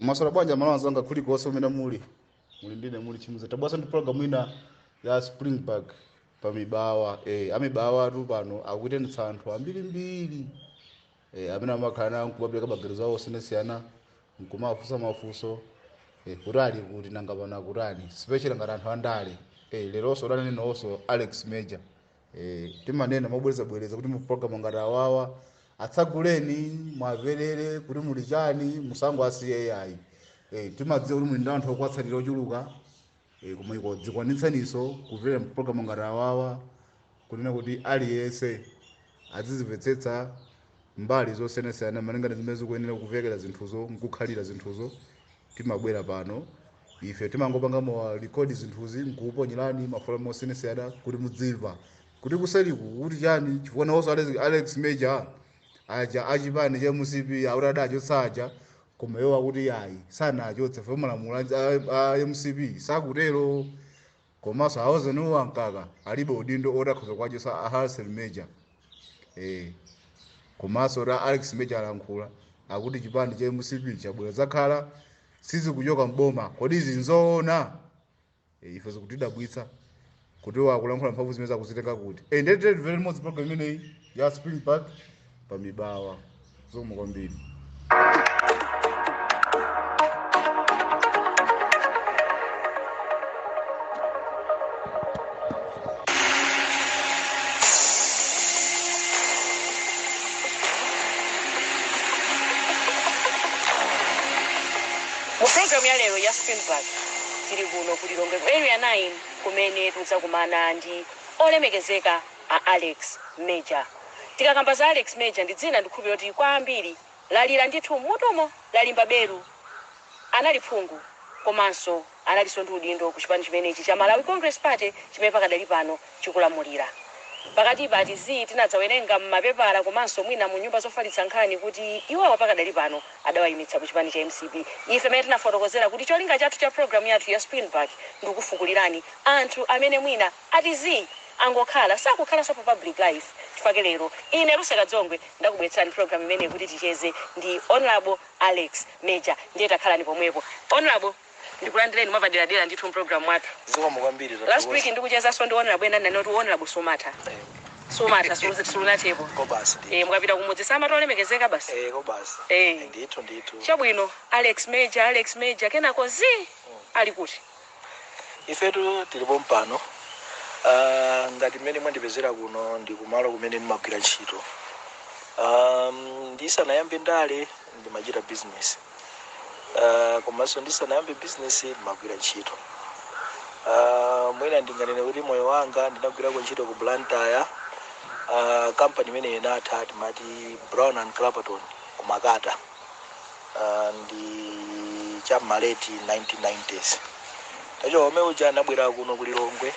Mwaswera bwanji amalawi anzanga kulikonse kumene muli muli ndine muli chimuza tabwera ndi program ina ya Springback pa Mibawa. Amibawa tu pano akuitanitsa anthu ambirimbiri, amene amakhala nawo nkumapereka maganizo awo osiyanasiyana, nkumafunsa mafunso, kuti ali kuti nanga pano akutani, especially ngati anthu andale. Leronso udanenenso Alex Major. Timanena mobwerezabwereza kuti mu program ngati awawa atsaguleni mwamverere kuti muli chani, musangowasiye ayi. Timadziwa kuti muli ndi anthu okwatsatira ochuluka, koma iko dzikwanitseniso kumvera program ngati awawa, kunena kuti aliyense azizimvetsetsa mbali zosiyanasiyana malingana zimene zikuyenera kuvekera zinthuzo nkukhalira zinthuzo. Timabwera pano ife timangopanga ma record zinthuzi nkuponyerani maforum osiyanasiyana kuti mudzimva kuti kuseliku kuti chani, chifukwa nawonso Alex Major aja achipani cha MCP akuti adachotsa aja, koma iwo akuti ayi sanachotse fo malamulo a MCP sakutero. Komanso awozenuwa mkaka alibe udindo otakhoza kuwachotsa a Harrison Major. Komanso ra Alex Major alankhula akuti chipani cha MCP chabwera zakhala sizikuchoka mboma. Kodi izi nzoona? Ife zikutidabwitsa kuti wakulankhula mphamvu zimene zakuzitenga kuti. Ndete very much program imeneyi ya Spring Park pa Mibawa. Zikomo kwambiri. Mu program ya lero ya Springback tili kuno ku Lilongwe ku Area 9 kumene tidzakumana ndi olemekezeka a Alex Major. Tikakamba za Alex Major ndi dzina ndikhulupirira kuti kwa ambiri lalira ndithu mmutumo, lalimba beru. Anali phungu komanso analinso ndi udindo ku chipani chimenechi cha Malawi Congress Party chimene pakadali pano chikulamulira. Pakatipa atizi tinadzawerenga m'mapepala komanso mwina mu nyumba zofalitsa nkhani kuti iwowa pakadali pano adawayimitsa ku chipani cha MCP. Ife mene tinafotokozera kuti cholinga chathu cha program yathu ya Springback ndikufukulirani anthu amene mwina atizi angokhala sakukhalanso pa public life. Chifukwa lero ine Luseka Dzongwe ndakubweretsani program imeneyi kuti ticheze ndi Honorable Alex Major. Ndiye takhalani pomwepo. Honorable, ndikulandireni mwapaderadera ndithu program mwathu. Zikomo kwambiri. Last week ndikuchezanso ndi Honorable ena ndinati Honorable sumatha. Sumatha sulunathepo. Kobasi. Mukapita kumudzi samati olemekezeka basi. Kobasi. Ndithu ndithu. Chabwino, Alex Major, Alex Major kenako zi ali kuti? Ifetu tilipo mpano. Ngati mmene mwandipezera kuno ndi kumalo kumene ndimagwira ntchito. Ndisanayambe ndale ndimachita business. Komanso ndisanayambe business ndimagwira ntchito. Mwina ndinganene kuti moyo wanga ndinagwirako ntchito ku Blantyre. Company imene inatha timati Brown and Clapperton ku Makata. Ndi cha ma late 1990s. Tachoka kumene uja ndabwera kuno ku Lilongwe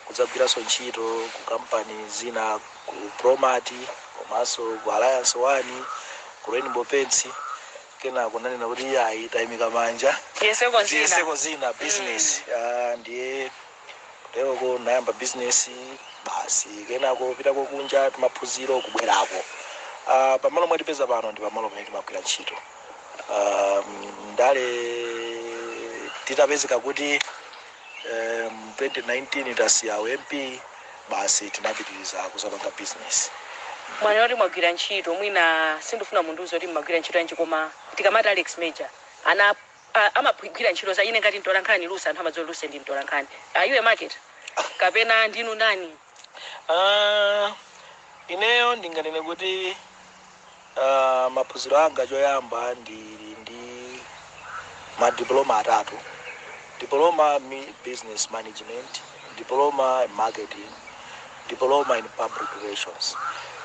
kudzagwiranso ntchito ku company zina, ku Promat komanso ku Alliance One, ku Rainbow Paints. Kenako nanena kuti ayi, tayimika manja, Tiyeseko zina. Tiyeseko zina, business. Ndiye kuteroko nayamba business basi. Kenako pitako kunja timaphunziro kubwerako. Pamalo mwatipeza pano ndi pamalo pamene timagwira ntchito. Ndale titapezeka kuti 2019 tasiya MP basi, tinapitiriza kuzapanga business. Mwanena kuti mwagwira ntchito, mwina sindifuna mundiuze kuti mmagwira ntchito yanji, koma tikamati Alex Major ana amagwira ntchito za ine ngati mtolankhani Lusa, anthu amadziwa Lusa ndi mtolankhani. Are you a marketer kapena ndinu nani? Ineyo ndinganene kuti maphunziro anga choyamba ndili ndi madiploma atatu: diploma in business management, diploma in marketing, diploma in public relations,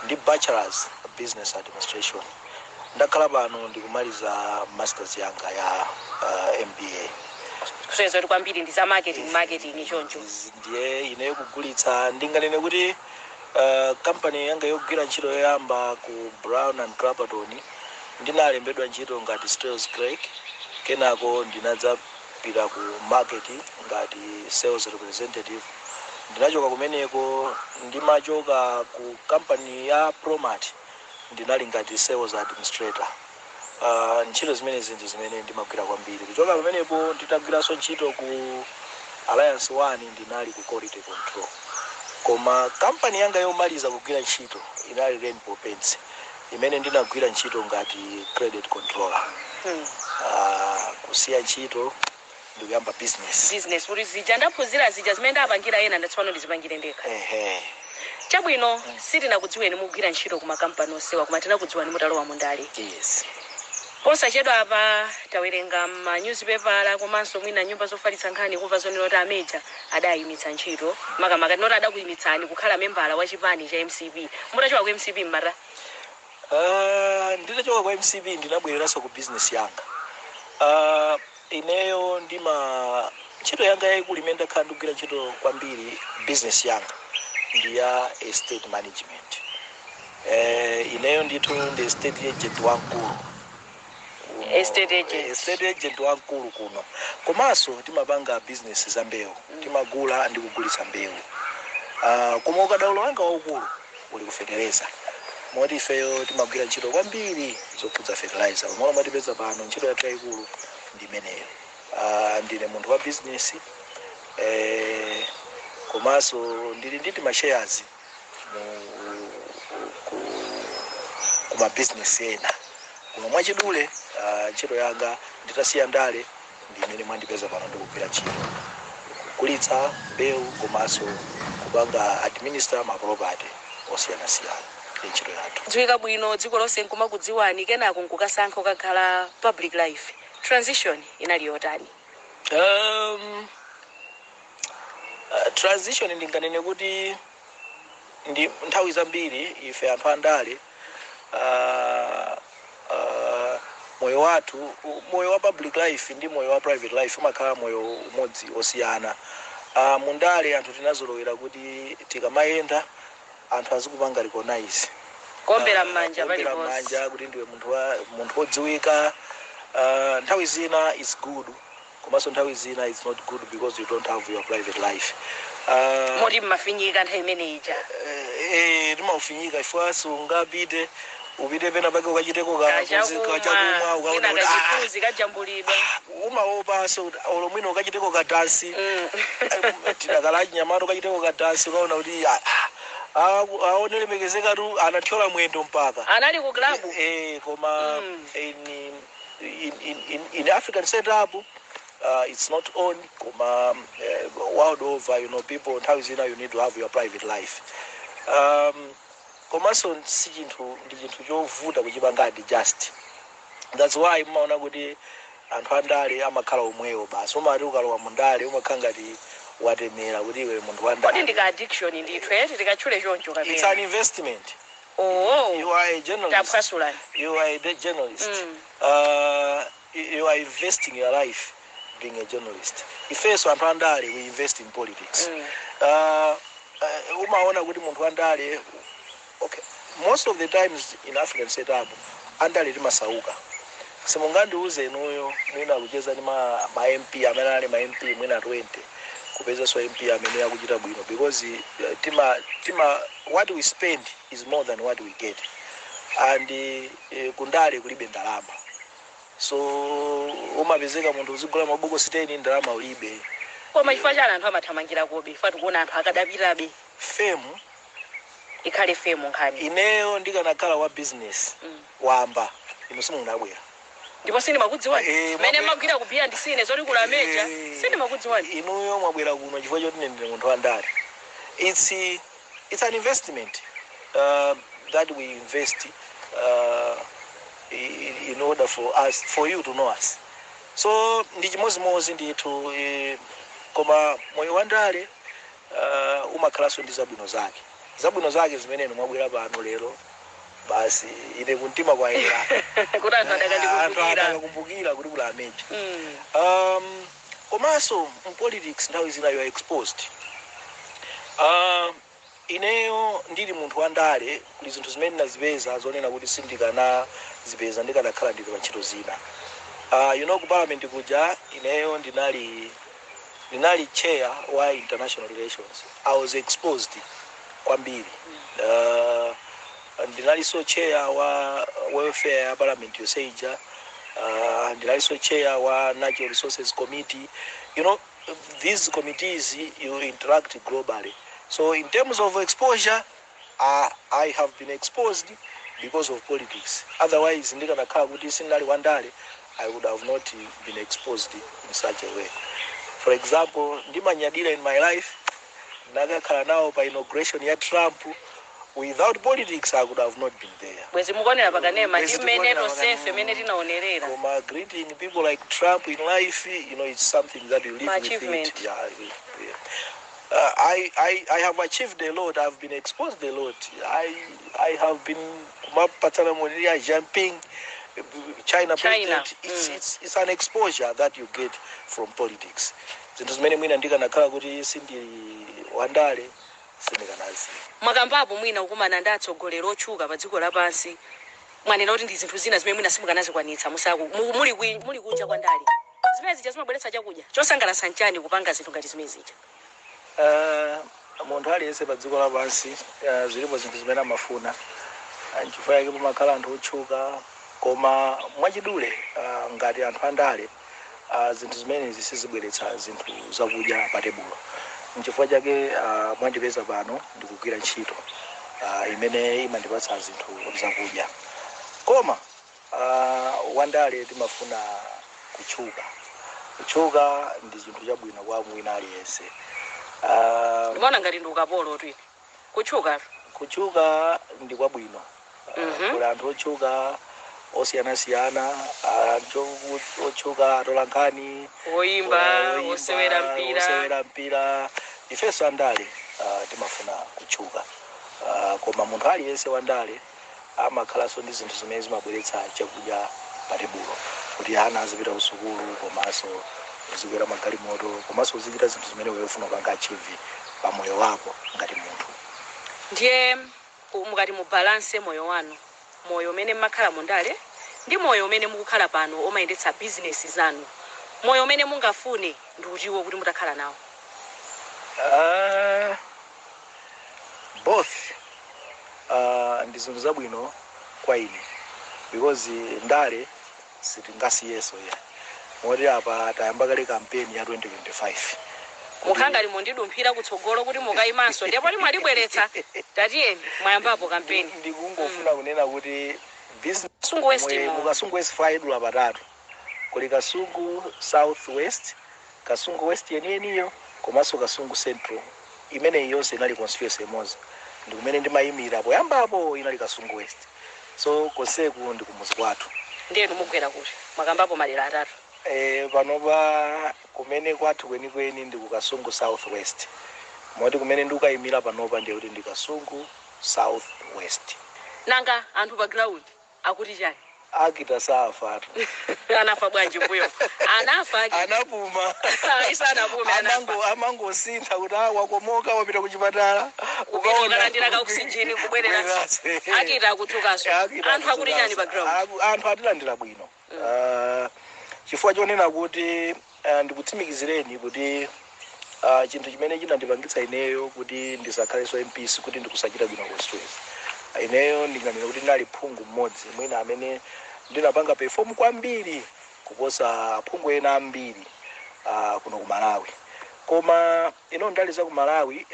ndi bachelors business administration. Ndakhala pano ndikumaliza masters yanga ya MBA. Kusonyeza kuti kwambiri ndi za marketing, marketing choncho. Ndiye ineyo kugulitsa, ndinganene kuti company yanga yogwira ntchito yoyamba ku Brown and Clapperton ndinalembedwa ntchito ngati sales clerk. Kenako ndinadzapita ku marketing ngati sales representative. Ndinachoka kumeneko, ndimachoka ku company ya Promat ndinali ngati sales administrator. Ntchito zimenezi ndi zimene ndimagwira kwambiri. Kuchoka pamenepo nditagwiranso ntchito ku Alliance One, ndinali ku quality control. Koma kampani yanga yomaliza kugwira ntchito inali Rainbow Paints, imene ndinagwira ntchito ngati credit controller. Kusiya ntchito ndikuyamba business. Business, kuti zija ndaphunzira zija zimene ndapangira ena, ndatsopano ndizipangire ndekha. Ehe. Chabwino, sitinakudziweni mukugwira ntchito ku makampani onsewa, koma tinakudziwani mutalowa mundale. Yes. Posachedwa apa tawerenga ma newspaper komanso mwina nyumba zofalitsa nkhani, kumva zonena kuti a Major adayimitsa ntchito, makamaka tinoti adakuyimitsani kukhala membala wa chipani cha MCP. Mutachoka ku MCP mmata? Nditachoka kwa MCP ndinabwereranso ku business yanga. Ineyo ndima ntchito yanga yayikulu imene ndakhala ndikugwira ntchito kwambiri, business yanga ndi ya estate management. Ineyo ndithu ndi estate agent wamkulu kuno. Estate agent. Estate agent wamkulu kuno, komanso timapanga business za mbewu, timagula ndi kugulitsa mbewu. Koma ukadaulo wanga waukulu uli kufetereza, moti ifeyo timagwira ntchito kwambiri zokhudza fertilizer. Umalo mwatipeza pano, ntchito yathu yayikulu ndi imeneyo. Ndine munthu wa business, komanso ndili nditi ma shares mu ku ma business ena. Koma mwachidule, ntchito yanga nditasiya ndale ndi imene mwandipeza pano ndikugwira ntchito, kugulitsa mbewu komanso kupanga administer ma property osiyanasiyana, ndi ntchito yathu. Dziwika bwino dziko lonse nkumakudziwani, kenako nkukasankha kukakhala public life, transition inali yotani? Transition ndinganene kuti ndi nthawi zambiri ife anthu andale, moyo wathu, moyo wa public life ndi moyo wa private life umakhala moyo umodzi osiyana. Mundale anthu tinazolowera kuti tikamayenda anthu azikupanga recognize, kuombera m'manja kuombera paliponse. M'manja kuti ndiwe munthu wa munthu wodziwika. Nthawi zina is good, komanso nthawi zina it's not good because you don't have your private life. Moti mmafinyika nthawi imene ija? Timaufinyika ifwanso ungapite upite pena pake ukachiteko kachakumwa, kachakumwa, ukaona mwina kuti kachithunzi kajambulidwa. Umaopanso kuti olo mwina ukachiteko kadansi, tidakala achinyamata, ukachiteko kadansi ukaona kuti aonelemekezeka tu anathyola mwendo mpaka anali ku club. Koma in African setup, it's not on, koma world over, people, nthawi zina you need to have your private life. Komanso si chinthu, ndi chinthu chovuta kuchipanga adjust. That's why mumaona kuti anthu andale amakhala omwewo basi. Umati ukalowa mundale umakhala ngati watemera kuti iwe munthu Kodi wandale. Ndika addiction ndithu eti, tikatchule choncho? It's an Kapena investment. Oh. You are a journalist. Taphwasulani. You are a journalist. You are investing your life being a journalist. Ifenso anthu andale, we invest in politics. Umaona kuti munthu wandale, okay, most of the times in African setup andale timasauka. Simungandiuze inuyo mwina kucheza ndi ma MP amene ali ma MP mwina 20, kupezanso MP amene akuchita bwino, because tima what we spend is more than what we get, and kundale kulibe ndalama. So umapezeka munthu uzigula mabokosi 10, ndalama ulibe. Koma chifukwa chani anthu amathamangira kobe? Chifukwa tikuona anthu akadapitabe. Fame. Ikhale fame nkhani. Ineyo ndikanakhala wa business wamba, inu simunabwera. Ndipo sindimakudziwani. Mene mmagwira kubiya ndi sine zoti kula Major, sindimakudziwani. Inuyo mwabwera kuno chifukwa choti ine ndine munthu wandale. It's an investment that we invest in order for us, for you to know us. So ndi chimozimozi ndithu. Koma moyo wandale umakhalanso ndi zabwino zake, zabwino zake zimene inu mwabwera pano lero. Basi, ine kumtima kwayera kuti anthu anthu adakandikumbukira. Adakakumbukira kuti kula a Major. Komanso mu politics nthawi zina you are exposed. Ineyo ndili munthu wandale, kuli zinthu zimene ndinazipeza zonena kuti sindikanazipeza ndikanakhala ndili pa ntchito zina. Ku parliament kuja ineyo ndinali chair wa international relations. I was exposed kwambiri. Ndinalinso chair wa welfare ya parliament yonse ija. Ndinalinso chair wa natural resources committee. These committees, you interact globally. So in terms of exposure, I have been exposed because of politics. Otherwise, ndikanakhala kuti sindinali wandale, I would have not been exposed in such a way. For example, ndimanyadira in my life ndakakhala nawo pa inauguration ya Trump. Without politics, I could have not been there. Bwezi mukuonera pakanema ndi Bwezi mmene tikuonera tonsefe pakanema. mmene tinaonerera. Koma greeting people like Trump in life, it's something that you live My with achievement. it. Yeah. I have achieved a lot. I've been exposed a lot. I have been kumapatsana moni Jinping, China, China, president. It's, it's an exposure that you get from politics. Zinthu zimene mwina ndikanakhala kuti sindili wandale, sindikanazi. Mwakambapo mwina kukumana ndi atsogoleri otchuka pa dziko lapansi. Mwanena kuti ndi zinthu zina zimene mwina simukanazikwanitsa musaku muli kunja kwa ndale. Zimene zija zimabweretsa chakudya chosangalatsa nchani kupanga zinthu ngati zimene zija? Munthu aliyense pa dziko lapansi, zilipo zinthu zimene amafuna. Nchifukwa chake pamakhala anthu otchuka. Koma mwachidule, ngati anthu andale, zinthu zimenezi sizibweretsa zinthu zakudya pa tebulo. Nchifukwa chake mwandipeza pano ndikugwira ntchito imene imandipatsa zinthu zakudya. Koma wandale timafuna kutchuka. Kutchuka ndi chinthu chabwino kwa mwina aliyense. Ndimaona ngati ndi ukapolo twine kutchukatu. Kutchuka ndi kwabwino. Kuli anthu otchuka osiyanasiyana, anthu otchuka atolankhani, oyimba, oyimba, osewera mpira. Osewera mpira. Ifenso andale timafuna kutchuka. Koma munthu aliyense wandale amakhalanso ndi zinthu zimene zimabweretsa chakudya pa tebulo, kuti ana azipita ku sukulu, komanso uzikwera magalimoto, komanso uzichita zinthu zimene wewe ufuna kupanga achieve pa moyo wako ngati munthu. Ndiye mukati mubalance moyo wanu, moyo umene mmakhala mundale ndi moyo umene mukukhala pano omayendetsa bizinesi zanu, moyo umene mungafune ndi utiwo kuti mutakhala nawo? Both ndi zinthu zabwino kwa ine, because ndale sitingasiyeso ya moti apa tayamba kale kampeni ya 2025. Mukhangati mundidumphira kutsogolo kuti mukayimanso, ndipo mwalibweretsa. Tatiyeni, mwayambapo kampeni. Ndikungofuna kunena kuti business Kasungu West mwe- mo. Mukasungu West faidula patatu. Kuli Kasungu South West, Kasungu West yeniyeniyo, komanso Kasungu Central. Imeneyi yonse inali constituency imodzi, ndi kumene ndimayimira poyambapo, inali Kasungu West. So konseku ndi kumuzi kwathu. Ndiyenu mugwera kuti? Mwakambapo madera atatu. Panopa kumene kwathu kwenikweni ndi ku Kasungu South West, moti kumene ndikukayimira panopa ndiye kuti ndi Kasungu South West. Nanga anthu pa ground akuti chani? Akita safatu. Anafa bwanji mbuyo? Anafa Akita. Anapuma. Isanapume, anafa. Amangosintha kuti ah, wakomoka, wapita kuchipatala. Ukalandira ka oxygen, kubwerera. Akita akuthukaso. Anthu akuti chani pa ground? Anthu atilandira bwino. Chifukwa chonena kuti ndikutsimikizireni kuti chinthu chimene chinandipangitsa ineyo kuti ndisakhalenso MP kuti ndikusachita bwino constituency. Ineyo ndinganena kuti ndinali phungu mmodzi mwina amene ndinapanga perform kwambiri kuposa aphungu ena ambiri kuno ku Malawi. Koma ino ndale za ku Malawi,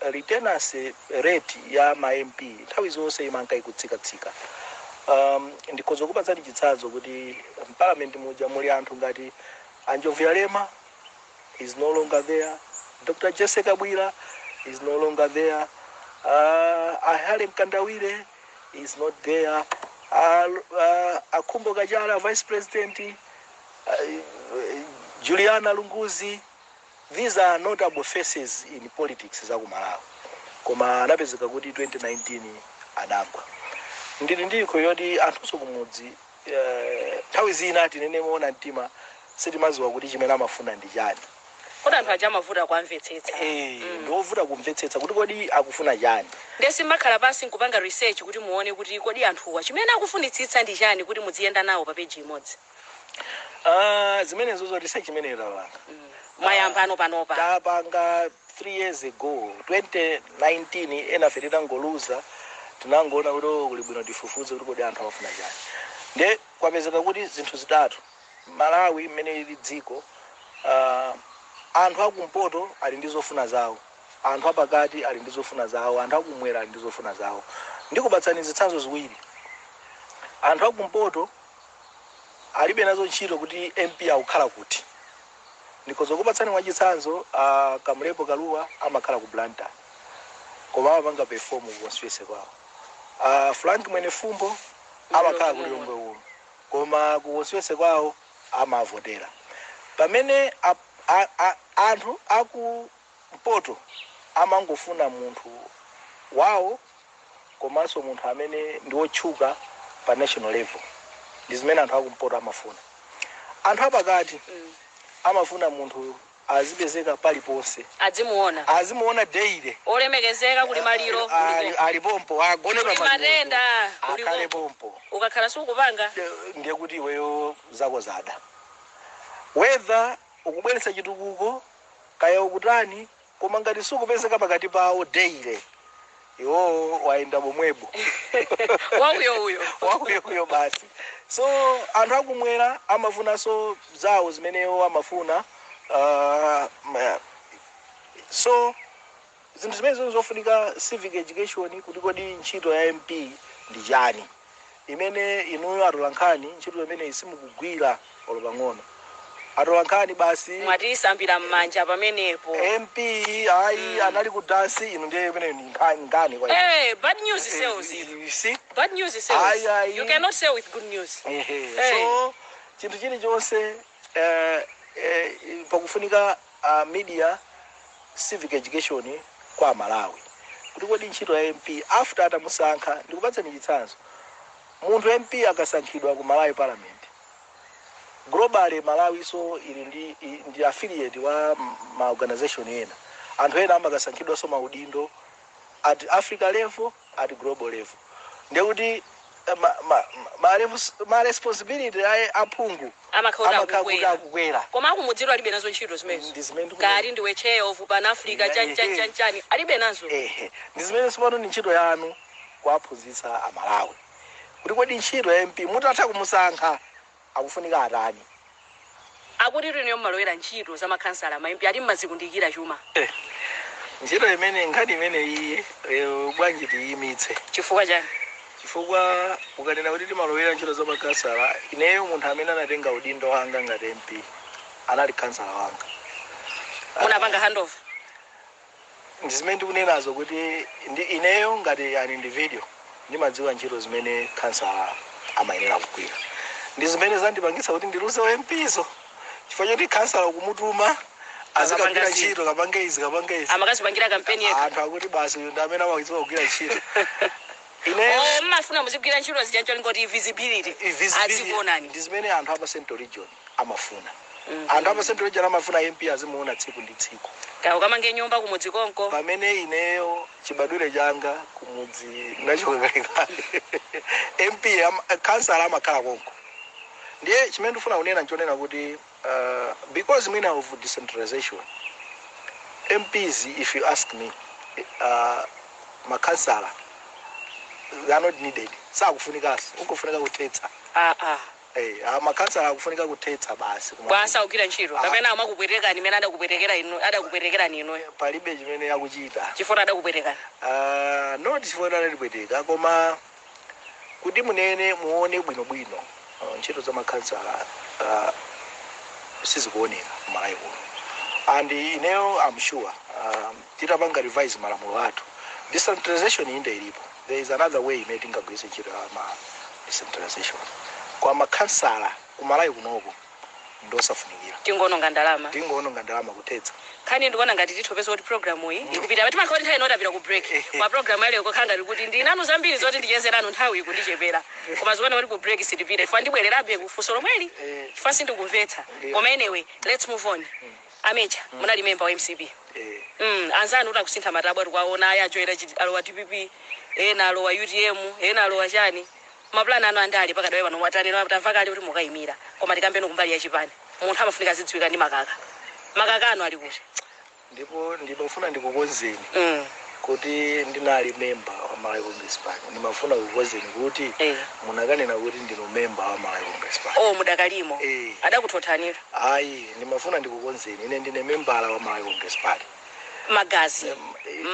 retenancy rate ya ma MP nthawi zonse imanka ikutsikatsika. Ndikhoza kupatsani chitsanzo kuti mparliament muja muli anthu ngati a Njobvuyalema is no longer there, Dr Jessica Kabwila is no longer there, a Harry Mkandawire is not there, a Khumbo Kachali, vice president, Juliana Lunguzi. These are notable faces in politics za ku Malawi, koma anapezeka kuti 2019 anagwa. Ndili ndikho yoti anthunso kumudzi, nthawi zina tinene moona mtima, sitimaziwa kuti chimene amafuna ndi chani. Kodi anthu aja amavuta kuamvetsetsa? Ndiovuta kumvetsetsa kuti kodi akufuna chani. Ndesi makhala pansi nkupanga research kuti muone kuti kodi anthuwa chimene akufunitsitsa ndi chani, kuti muziyenda nawo pa peji imodzi? Zimenezo research imene tapanga. Mwayamba ano panopa? Tapanga 3 years ago, 2019. Enafe titangoluza, Tinangoona kuti, oh, kuli bwino tifufuze kuti kodi anthu amafuna chani. Nde kwapezeka kuti zinthu zitatu: Malawi mmene lili dziko, anthu akumpoto ali ndi zofuna zawo, anthu apakati ali ndi zofuna zawo, anthu akumwera ali ndi zofuna zawo. Ndikupatsani zitsanzo ziwiri. Anthu akumpoto alibe nazo ntchito kuti MP akukhala kuti. Ndikhoza kupatsani mwachitsanzo, Kamlepo Kaluwa amakhala ku Blantyre, koma amapanga perform ku constituency kwawo. Frank Mwenefumbo amakhala ku Lilongwe kuno, koma ku constituency kwawo amavotera. Pamene anthu akumpoto amangofuna munthu wawo komanso munthu amene ndi wotchuka pa national level. Ndi zimene anthu akumpoto amafuna. Anthu apakati amafuna munthu azipezeka paliponse, adzimuona, azimuona daily, olemekezeka, kuli maliro, alipompo, agone kuli pa matenda, akhale ulipo. pompo. Ukakhala sukupanga, Ndiye kuti iweyo zako zada. Whether ukubweretsa chitukuko kaya ukutani, koma ngati sukupezeka pakati pawo daily, iwowo wayenda bomwebo. Wauyo uyo. Wakuyokuyo basi. So anthu akumwera amafunanso zawo zimenewo amafuna. So zinthu zimene zoni zofunika civic education, kuti kodi ntchito ya MP ndi chani, imene inuyo atolankhani ntchito imene simukugwira olo pang'ono. Atolankhani basi Mwatisambira m'manja pamenepo. MP ayi, anali ku dansi. Inu ndiye imene ni nkhani kwa inu. Hey, bad news sells. You see? Bad news sells. Ayi, ayi. You cannot sell with good news. Ehe. Hey. So chinthu chilichonse pakufunika media civic education kwa Malawi, kuti kodi ntchito ya MP after atamusankha. Ndikupatseni chitsanzo: munthu MP akasankhidwa ku Malawi Parliament, globally Malawi so ili ndi affiliate wa ma organization ena. Anthu ena amakasankhidwanso maudindo at Africa level, at global level. Ndekuti ma responsibility aye aphungu amakhala amakhala kuti akukwera. Akukwera. Koma akumudziro alibe nazo ntchito zimenezo. Ndi zimene ndikunena. Kali ndiwe chair of Pan Africa, chani chani chani chani, alibe nazo. Ehe, ndi zimene tsopano ni ntchito yanu kuwaphunzitsa Amalawi kuti kodi ntchito ya MP mutatha kumusankha akufunika atani. Akuti inu mmalowera ntchito za makhansala, ma MP, ati mmazikundikira chuma. Ntchito imene, nkhani imene iyi, bwanji tiyimitse? Chifukwa chani? Chifukwa ukanena kuti timalowera ntchito za makhansala, ineyo munthu amene anatenga udindo wanga ngati MP anali kansala wanga. Munapanga handover? Ndi zimene ndikunenazo, kuti ndi ineyo ngati an individual ndimadziwa ntchito zimene kansala amayenera kugwira. Ndi zimene zandipangitsa kuti ndiluze MP zo, chifukwa choti kansala kumutuma azikagwira Akapanga ntchito, kapange izi, kapange izi, amakazipangira kampeni yekha. Anthu akuti basi, uyu ndi amene amadziwa kugwira ntchito. Ineyo Oh, mmafuna muzigwira ntchito zichancho ngoti visibility. Visibility. Azikuonani. Ndi zimene anthu apa Central Region amafuna. Anthu apa Central Region amafuna MP azimuona tsiku ndi tsiku. Ka ukamange nyumba kumudzi konko. Pamene ineyo chibadwire changa kumudzi nachoka kalekale, MP kansala amakhala konko. Ndiye chimene ndifuna kunena nchonena kuti because mwina of decentralization, MPs, if you ask me, makansala, they are not needed, sakufunikanso, ungofunika kuthetsa. Ah, ah. Eh, makansala akufunika kuthetsa basi. Bwasa kugwira ntchito? Ah. Kapena amakupwetekani imene adakupwetekera inu, adakupwetekerani inuyo? Palibe chimene akuchita. Chifukwa adakupwetekani? Not chifukwa anatipweteka, koma kuti munene muone bwinobwino, ntchito za makhansala sizikuoneka kumalawi kuno. And ineyo I'm sure titapanga revise malamulo athu, decentralization inde ilipo, there is another way imene tingagwiritse ntchito ya ma decentralization kwa makhansala kumalawi kunoko ndosafunikira. Tingononga ndalama. Tingononga ndalama, kuthetsa. Nkhani ndikuona ngati tithopeza kuti programu iyi ikupita, timakhala kuti nthawi inotapita ku break kwa programu yaleyo, kokhala ngati kuti ndinanu zambiri zoti ndichezeranu, nthawi ikundichepera, koma zikuona kuti ku break sitipita chifukwa ndibwererabe kufunso lomweli, chifukwa sindikumvetsa. Koma anyway, let's move on. A Major, munali member wa MCP. Anzanu kuti akusintha matabwa, tikuwaona aya ajoyera alowa DPP, ena alowa UTM, ena alowa chani. Mapulani anu andali pakadali pano mwatanena, tamva kale kuti mukayimira, koma tikambeni kumbali ya chipani. Munthu amafunika azidziwika ndi makaka. Makaka anu ali kuti? Ndipo ndimafuna ndikukonzeni. Kuti ndinali memba wa Malawi Congress Party, ndimafuna kukuwuzeni kuti munakanena kuti ndinu memba wa Malawi Congress Party. Oh, mudakalimo? Eh. Adakuthothanira? Ayi, ndimafuna ndikukonzeni, ine ndine membala wa Malawi Congress Party. Magazi.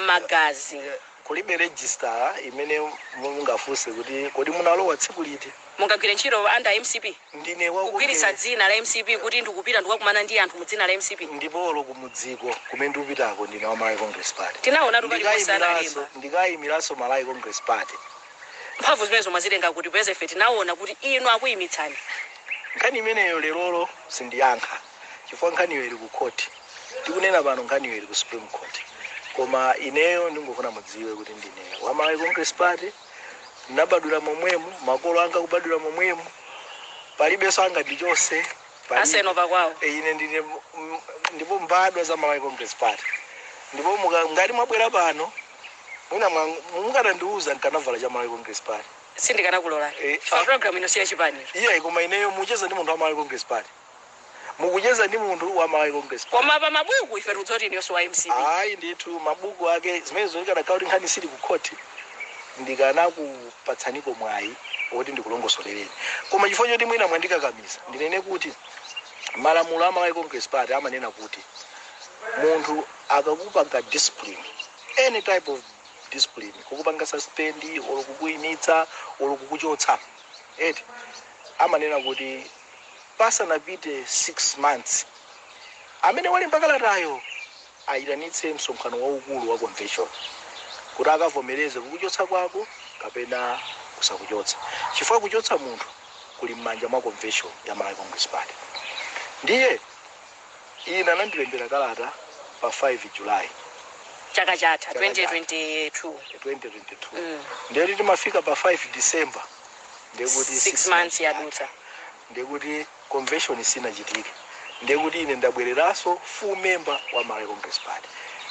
Magazi. Kulibe register imene mungafunse kuti kodi munalowa tsiku liti. Mungagwire ntchito under MCP? Ndine wa Kugwiritsa dzina la MCP, kuti ndikupita ndikukakumana ndi anthu mu dzina la MCP? Ndipo olo kumudziko kumene ndikupitako, ndine wa Malawi Congress Party. Tinaona tukaliponse analemba. Ndikayimiranso Malawi Congress Party. Mphamvu zimenezo mwazitenga kuti? Peze ife tinaona kuti inu akuyimitsani. Nkhani imeneyo lerolo sindiyankha, chifukwa nkhaniyo ili ku court. Tikunena pano nkhaniyo ili ku Supreme Court. Koma ineyo ndingofuna mudziwe kuti ndine wa Malawi Congress Party. Ndinabadwira momwemo, makolo anga kubadwira momwemo, palibenso angandichose, palibe. Aseno pakwawo. Ine ndine ndipo mbadwa za Malawi Congress Party. Ndipo ngati mwabwera pano, mwina mukanandiuza nkanavala cha Malawi Congress Party. Sindikanakulolani. Ah. Program ino siya chipani. Iye, koma ineyo mucheza ndi munthu wa Malawi Congress Party, mukucheza ndi munthu wa Malawi Congress Party. Koma pa mabuku ife tikudziwa kuti inuyonso wa MCP. Ayi ndithu, mabuku ake zimene zoikanakhala kuti nkhani sili ku khoti, ndikanakupatsaniko mwayi woti ndikulongosolereni. Koma chifukwa choti mwina mwandikakamiza, ndinene kuti malamulo a Malawi Congress Party amanena kuti munthu akakupanga discipline, any type of discipline, kukupanga suspend olo kukuyimitsa olo kukuchotsa eti, amanena kuti pasanapite 6 months amene walemba kalatayo ayitanitse msonkhano waukulu wa convention kuti akavomereze kukuchotsa kwako kapena kusakuchotsa, chifukwa kuchotsa munthu kuli m'manja mwa convention ya Malawi Congress Party. Ndiye ine anandilembera kalata pa 5 July. Chaka chatha. Chaka chatha. 2022. 2022. Mm. Ndiye timafika pa 5 December, ndekuti 6 months yadutsa. Ndekuti convention sinachitike, ndekuti ine ndabwereranso full member wa Malawi Congress Party,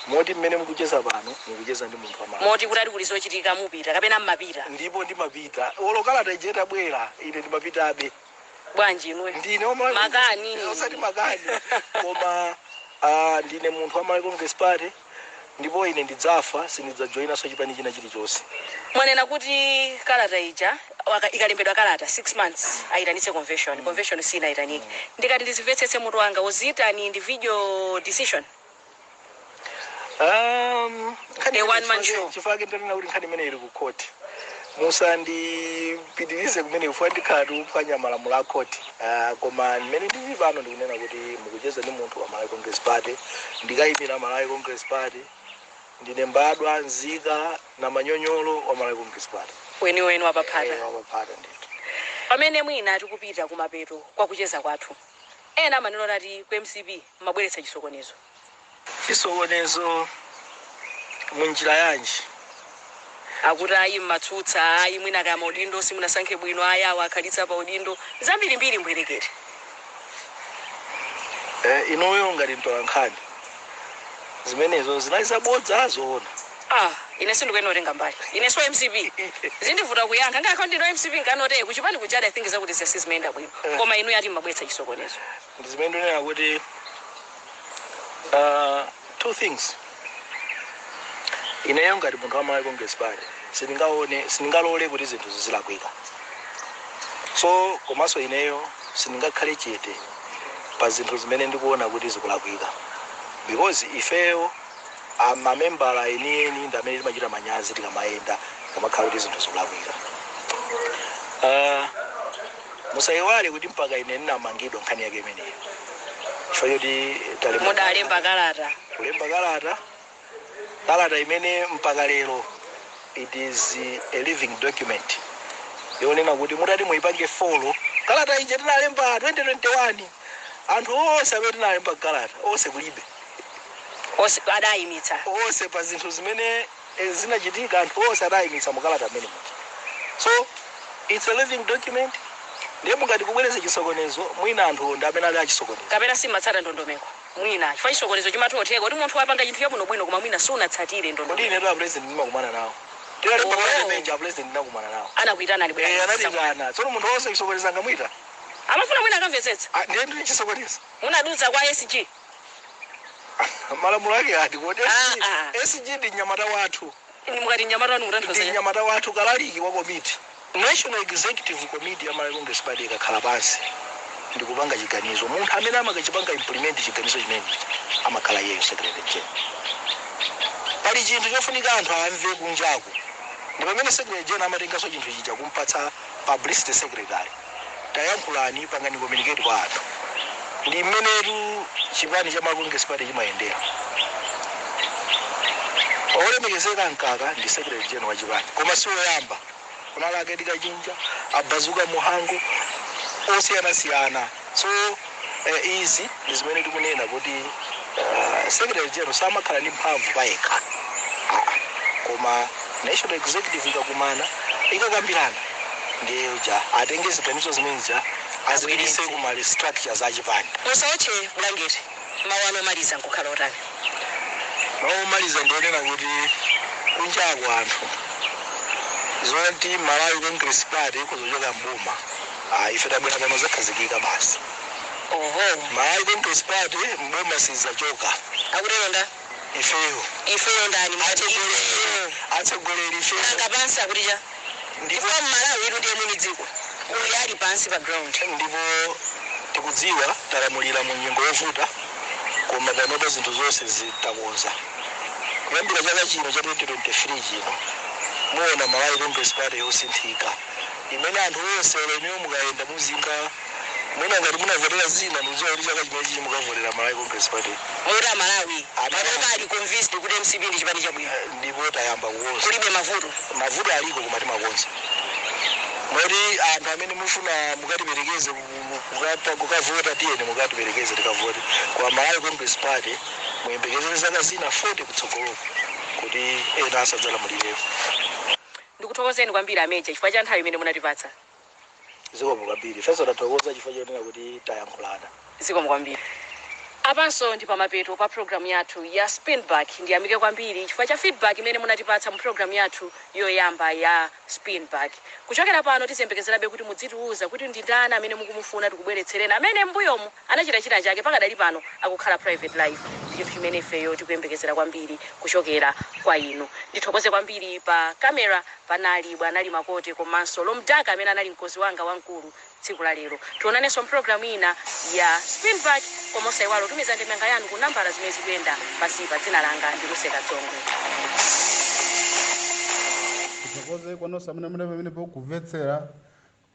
moti mmene mukucheza pano mukucheza ndi munthu wa Malawi. Moti kuti ali kuli zochitika mupita kapena mmapita? Ndipo ndimapita, olo kalata ije itabwera ine ndimapitabe. Bwanji inuyo? Ndine wa Malawi. Makani. Osati makani, koma ndine munthu wa Malawi Congress Party, ndipo ine ndidzafa sindidzajoyinanso chipani china chilichonse. Mwanena kuti kalata ija ikalembedwa kalata, 6 months ayitanitse convention. Convention sinayitanike. Ndikati ndizimvetsetse mutu wanga, was it an individual decision? Nkhani A imene one man show. Chifukwa ndanena kuti nkhani imene ili ku court, musandipitirize kumene chifukwa ndikhala tikuphwanya malamulo a court. Koma mmene ndili pano ndikunena kuti mukucheza ndi munthu wa Malawi Congress Party, ndikayimira Malawi Congress Party, ndine mbadwa, nzika na manyonyolo wa Malawi Congress Party. Weniweni wapaphata. Eh, wapaphata ndithu. Pamene mwina tikupita kumapeto kwa kucheza kwathu, ena amanena ati ku MCP mabweretsa chisokonezo. Chisokonezo munjira yanji? Akuti ayi, mmatsutsa, ayi, mwina kaya maudindo simunasankhe bwino, ayi, awo akhalitsa pa udindo, zambirimbiri mbwerekete. Inuyo ngati mtolankhani, zimenezo zinali zabodza, zoona? Ah, ine sindikuyenera kutenga mbali, ine so MCP zindivuta kuyankha. Ngakho ndino MCP nkanote kuchipani kujada, I think zakuti zasizimayenda bwino. Koma inu yati mmabweretsa chisokonezo. Ndi zimene ndinena kuti two things. Ineyo ngati munthu wa Malawi Congress Party sindingaone, sindingalole kuti zinthu zizilakwika. So komanso ineyo sindingakhale chete pa zinthu zimene ndikuona kuti zikulakwika, because ifeyo amamembala enieni ndi amene timachita manyazi tikamayenda, tikamakhala kuti zinthu zikulakwika. Musayiwale kuti mpaka ine ndinamangidwa nkhani yake imeneyo chifukwa choti talemba. Mudalemba kalata. Kulemba kalata, kalata imene mpaka lero it is a living document yonena kuti mutati muyipange follow kalata ija tinalemba 2021, anthu onse amene tinalemba kalata onse kulibe. Onse adayimitsa. Onse pa zinthu zimene zinachitika, anthu onse adayimitsa mukalata amene muja. So it's a living document. Ndiye mukati kubwereza chisokonezo, mwina anthu ndi amene ali achisokonezo. Kapena simatsata ndondomeko mwina, chifukwa chisokonezo chimathotheka kuti munthu wapanga chinthu chabwinobwino koma mwina sunatsatire Kodi ndondomeko. ine a president ndimakumana nawo, tinalemba Oh. kalata imeneja, a president ndinakumana nawo. Anakuitana ali? Anatitana. Tsono munthu wonse chisokonezo angamwita? Amafuna mwina akamvetsetsa. Ah, ndiye ndili chisokonezo. Munadutsa kwa SG? Malamulo ake ati kodi? Ah, ah. SG ndi mnyamata wathu. Mukati mnyamata wanu Ndi mutanthauza? mnyamata wathu, kalaliki wa komiti. National Executive Committee ya Malawi Congress Party ikakhala pansi ndikupanga chiganizo, munthu amene amakachipanga implement chiganizo chimenechi amakhala iyeyo, secretary general. Pali chinthu chofunika anthu amve kunjaku, ndi pamene secretary general amatenganso chinthu chija kumpatsa publicity secretary: "Tayankhulani, pangani communicate kwa anthu." Ndi mmenetu chipani cha Malawi Congress Party chimayendera. Olemekezeka Mkaka ndi secretary general wa chipani, koma si woyamba. Kunali a Ket Kachinja, abazuka Muhango, osiyanasiyana. So izi ndi zimene tikunena kuti secretary general samakhala ndi mphamvu payekha. Ah, koma national executive ikakumana, ikakambirana, ndiyeyo ja atenge ziganizo zimenezija azipitise kumali structures achipani. Musawotche bulangeti. Mawu anu omaliza nkukhala otani? Mawu omaliza ndionena kuti kunjaku anthu zoti Malawi Congress Party ikuzochoka mboma, ah, ife tabwera pano zakhazikika basi. Oho. Malawi Congress Party mboma sizachoka. Akutero nda? Ifeyo. Ifeyo ndani? Mukati ifeyo? Atsogoleri, ifeyo. Nanga pansi akuti cha? Ndipo Chifukwa mmalawi idu ndiye mwini dziko, uyu ali pansi pa ground. Ndipo tikudziwa talamulira mu nyengo yovuta, koma panopa zinthu zonse zitakonza. Kuyambira chaka chino cha 2023 chino, muona Malawi Congress Party yosinthika, imene anthu onse oleniwo mukayenda muzinga mwina ngati munavotera zina, mudziwa kuti chaka chimenechi mukavotera Malawi Congress Party. Muti amalawi Amalawi. panopa ali convinced kuti MCP ndi chipani chabwino? Ndipo tayamba kukonza. Kulibe mavuto? Mavuto aliko, koma timakonza. Moti anthu amene mufuna mukatiperekeze kukavota, tiyeni mukatiperekeze tikavote kwa Malawi Congress Party. Muyembekezere zaka zina 40 kutsogoloko kuti ena asadzalamulireko. Ndikuthokozeni kwambiri, a Major, chifukwa cha nthawi imene munatipatsa. Zikomo kwambiri. Ifenso tathokoza chifukwa chonena kuti tayankhulana. Zikomo kwambiri. Apanso ndi pamapeto pa programu yathu ya Spinback. Ndiyamike kwambiri chifukwa cha feedback imene munatipatsa mu programu yathu yoyamba ya Spinback. Kuchokera pano tiziyembekezerabe kuti mudzitiuza kuti ndi ndani amene mukumufuna tikubweretsereni, amene mbuyomu anachita china chake, pakadali pano akukhala private life. Ndi chinthu chimene ifeyo tikuyembekezera kwambiri kuchokera kwa inu. Ndithokoze kwambiri, pa kamera panali Bwanali Makote komanso Lomdaka amene anali mkozi wanga wamkulu tsiku la lero. Tionanenso mpulogalamu ina ya Spinback, koma osaiwala tumiza ndemanga yanu ku nambala zimene zikuyenda pansipa. Dzina langa ndi Luseka Dzongwe. Tithokoze kwa nonse amene muli pamenepo kumvetsera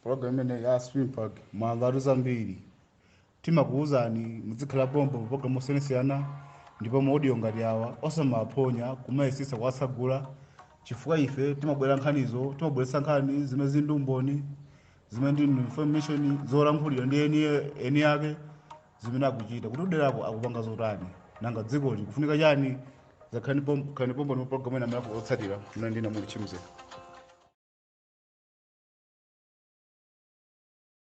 program imene ya Spinback. Mwamvatu zambiri. Timakuwuzani muzikhala pompo pa program osiyanasiyana, ndipo ma audio ngati awa osamaphonya, kumayesesa kuwatsagula, chifukwa ife timabwera nkhanizo, timabweretsa nkhani zimene zili ndi umboni, zimene ndi information zolankhulidwa ndi eni ake, zimene akuchita kuti uderako akupanga zotani, nanga dzikoli kufunika chani. Zakhani pompo ndi program ina amene akutsatira mene ndina muli chimze.